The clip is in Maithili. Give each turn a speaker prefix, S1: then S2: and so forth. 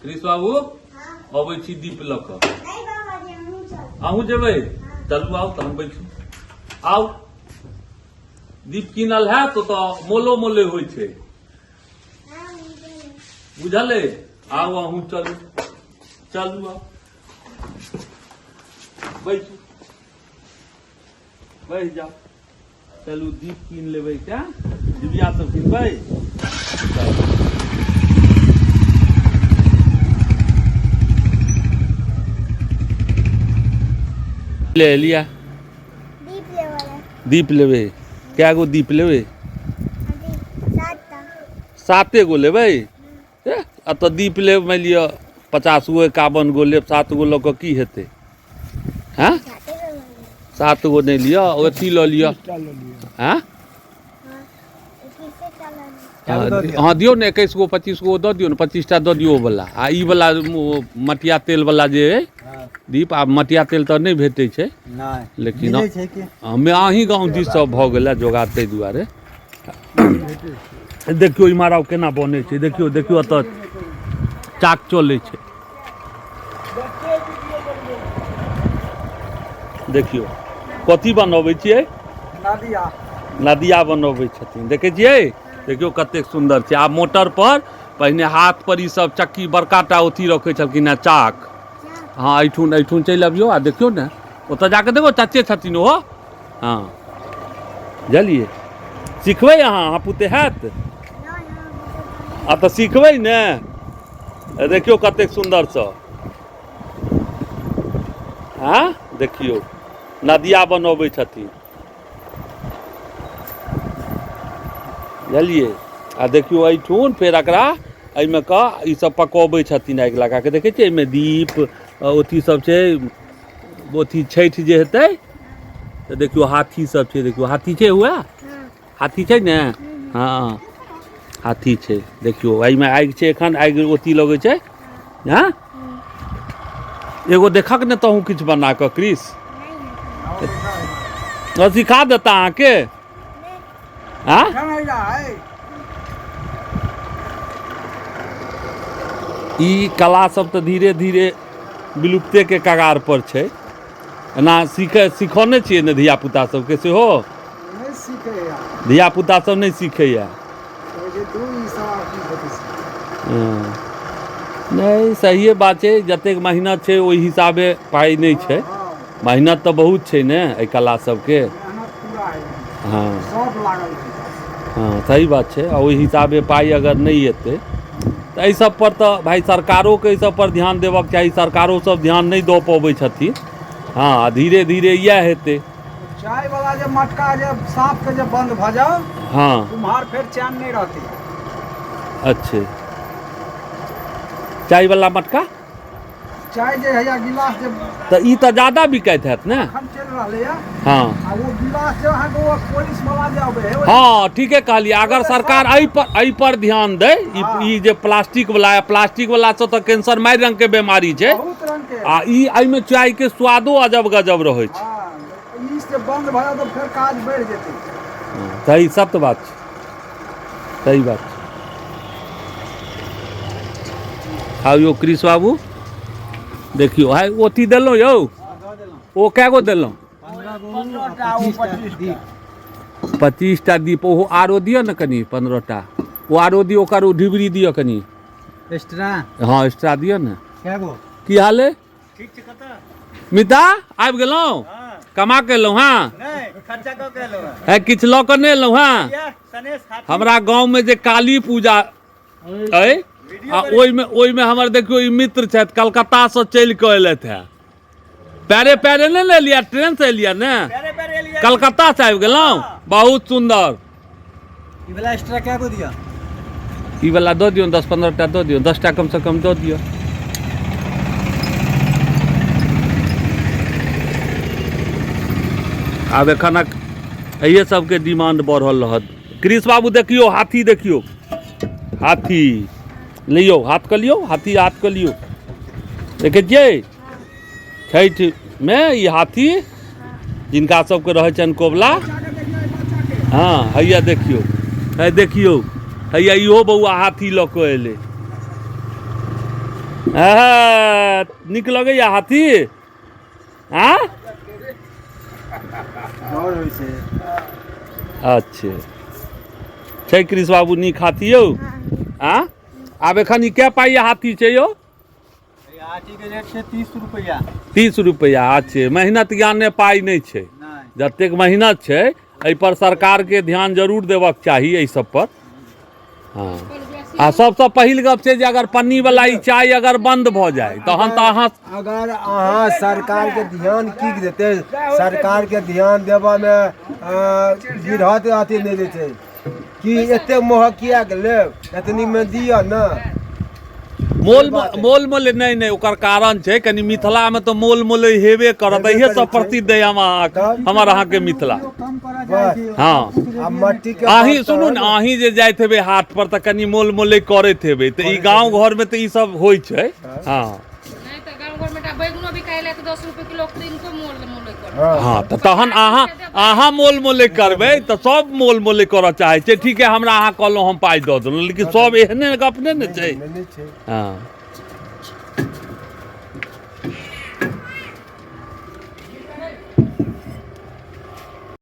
S1: कृष बाबू अबै छी दीप लऽ कऽ। अहूँ जेबै? चलू आउ तहन बैठू। आउ, दीप कीनल हैत ओतऽ, मोलो मोले होइ छै, बुझल अइ? आउ अहूँ चलू, चलू आउ, बैठू, बैस जाउ। चलू दीप कीन लेबै, क्या डिबिया सब कीनबै। ले लिया दीप लेबै। कए गो दीप लेबै? साते गो लेबै। एतऽ दीप लेब, मानि लिअ 50 गो 51 गो लेब, 7 गो लऽ कऽ की हेतै? हँ, 7 गो नहि लिअ, अथी लऽ लिअ। हँ हँ, दियौ ने 21 गो 25 गो दऽ दियौ ने, 25टा दऽ दियौ ओवला। आ ई वला मटिया तेल वला जे अइ दीप, आब मटिया तेल तऽ नहि भेटै छै लेकिन हमे अहीं गाँव दिस सब भऽ गेलै जोगाड़, ताहि दुआरे। देखियौ इम्हर आब केना बनै छै, देखियौ, देखियौ, एतऽ चाक चलै छै। देखियौ कथी बनबै छियै?
S2: नदिया।
S1: नदिया बनबै छथिन, देखै छियै? देखियौ कतेक सुन्दर छै। आब मोटर पर, पहिने हाथ पर ई सब चक्की बड़का टा अथी रखै छलखिन हेँ, चाक। हँ, एहिठुन एहिठुन चलि अबियौ आ देखियौ ने, ओतऽ जाकऽ देखो, चाचे छथिन ओहो। हँ, बुझलियै? सिखबै अहाँ? अहाँ पुते हैत आ तऽ सिखबै ने। देखियौ कतेक सुन्दरसँ, हँ, देखियौ नदिया बनबै छथिन, बुझलियै? आ देखियौ एहिठुन फेर एकरा एहिमे कऽ ईसभ पकबै छथिन आगि लगा कऽ। देखै छियै, एहिमे दीप अथी सब छै, अथी छठि जे हेतै तऽ। देखियौ हाथी सब छै, देखियौ हाथी छै, हुए हाथी छै ने? हँ, हाथी छै। देखियौ एहिमे आगि छै, एखन आगि ओती लगै छै। हँ, एगो देखक ने तहूँ किछु बना कऽ। कृष सिखा देता अहाँके। हँ, ई कला सब तऽ धीरे धीरे विलुप्तेके कगार पर छै। एना सीखे सिखौने छियै ने धिया पुता सबके सेहो? धिया पुता सब नहि सीखैया? नहि, सहिए बात छै। जतेक मेहनत छै ओहि हिसाबे पाइ नहि छै। मेहनत तऽ बहुत छै ने एहि कला सबके। हँ हँ, सही बात छै। आ ओहि हिसाबे पाइ अगर नहि एतै तऽ एहि सब पर तऽ भाइ सरकारोके एहि सब पर ध्यान देबक चाही। सरकारो सब ध्यान नहि दऽ पबै छथिन। हँ, धीरे धीरे इएह हेतै।
S2: चाय वाला जे मटका जे साँप के जे बंद भऽ जाओ, कुम्हार फेर चैन नहीं रहते।
S1: अच्छे, चाय वाला मटका।
S2: चाय जे हैया गिलास जे।
S1: तऽ ई तऽ ज्यादा बिकाइत हैत ने?
S2: एखन चलि रहलैया।
S1: हँ।
S2: आ ओ गिलास जे अहाँके ओ पुलिस वाला जे अबै है।
S1: हँ, ठीके कहलियै। अगर सरकार एहि पर ध्यान दै, ई जे प्लास्टिक वाला है, प्लास्टिक वाला से तऽ कैंसर मारि रंग के बीमारी छै।
S2: बहुत रंग के।
S1: आ ई एहिमे चाय के स्वादो अजब गजब रहै छै।
S2: हँ, ई से बंद भऽ जाओ तऽ फेर काज बढ़ि जेतै।
S1: सही सत्य बात छै, सही बात छै। आउ यौ कृष बाबू, देखियौ, हाय ओथी देलहुँ यौ, ओ कए गो देलहुँ? 25टा दीप। ओहो आरो दिअ ने कनि, 15टा ओ आरो दियौ, ओकर ओ ढिबरी दिअ कनि।
S2: एक्स्ट्रा?
S1: हँ, एक्स्ट्रा दिअ ने।
S2: कए गो?
S1: की हाल अइ मिता? आबि गेलहुँ? कमा के एलहुँ? हँ, है किछु लऽ कऽ नहि एलहुँ? हँ, हमरा गाँवमे जे काली पूजा अइ आ ओहिमे ओहिमे हमर देखियौ ई मित्र छथि, कलकत्तासँ चलि कऽ एलथि हे। पैरे पैरे नहि ने एलियै, ट्रेनसँ एलियै ने? कलकत्तासँ आबि गेलहुँ, बहुत सुन्दर।
S2: ई वाला एक्स्ट्रा कए गो दिअ?
S1: ई वला दऽ दियौ, 10-15टा दऽ दियौ, 10टा कमसँ कम दऽ दियौ। आब एखनक एहिए सबके डिमांड बढ़ल रहत। कृष बाबू, देखियौ हाथी, देखियौ हाथी। लियौ, हाथ कऽ लियौ, हाथी हाथ कऽ लियौ। देखै छियै छठिमे ई हाथी जिनका सबके रहै छनि कोबला। हँ, हैया देखियौ, है देखियौ, हैया इहो बौआ हाथी लऽ कऽ एलै। हँ, नीक लगैया हाथी? आँ,
S2: डर होइ छै।
S1: अच्छे छै कृष्ण बाबू, नीक हाथी यौ। आँ, आब एखन ई कै पाइ हाथी छै यौ?
S2: हाथीके रेट छै 30 रुपैआ।
S1: 30 रुपैआ। अच्छे, मेहनत ज्ञाने पाइ नहि छै।
S2: नहि।
S1: जतेक मेहनत छै एहिपर सरकारके ध्यान जरूर देबक चाही एहि सब पर। हँ, आ सबसँ पहिल गप छै जे अगर पन्नीवला ई चाय अगर बन्द भऽ जाय तहन तऽ अहाँ
S3: अगर अहाँ सरकारके ध्यान की देतै? सरकारके ध्यान देबऽमे गिरहत अथी नहि दै छै कि एते महग किएक लेब, एतनीमे दिअ ने।
S1: मोल मोल मोल नहि, नहि, ओकर कारण छै कनि मिथिलामे तऽ मोल मोल हेबे करत।
S3: हेबे
S1: इहे सब
S3: करै छै।
S1: प्रसिद्ध है हम अहाँके,
S3: तब?
S1: हमर अहाँके मिथिला।
S2: कम करऽ
S3: बस।
S2: जाइ छै।
S1: हँ।
S3: आ मट्टीके
S1: अहीं
S3: बर्तन-
S1: सुनू ने, अहीं जे जाइत हेबै हाट पर तऽ कनि मोल मोले करैत हेबै, तऽ ई गाँव घरमे तऽ ई सब होइ छै। हँ।
S4: नहि तऽ गाँव घरमे टा बैगनो बिकाइ लए तऽ 10 रुपए किलो के, तिनको मोल मोले कर।
S3: हँ।
S1: हँ, तऽ तहन अहाँ मोल मोले करबै तऽ सब मोल मोले करऽ चाहै छै। ठीक है, हमरा अहाँ कहलहुँ, हम पाइ दऽ देलहुँ, लेकिन सब एहने गप नहि ने छै।
S3: नहि, नहि छै।
S1: हँ।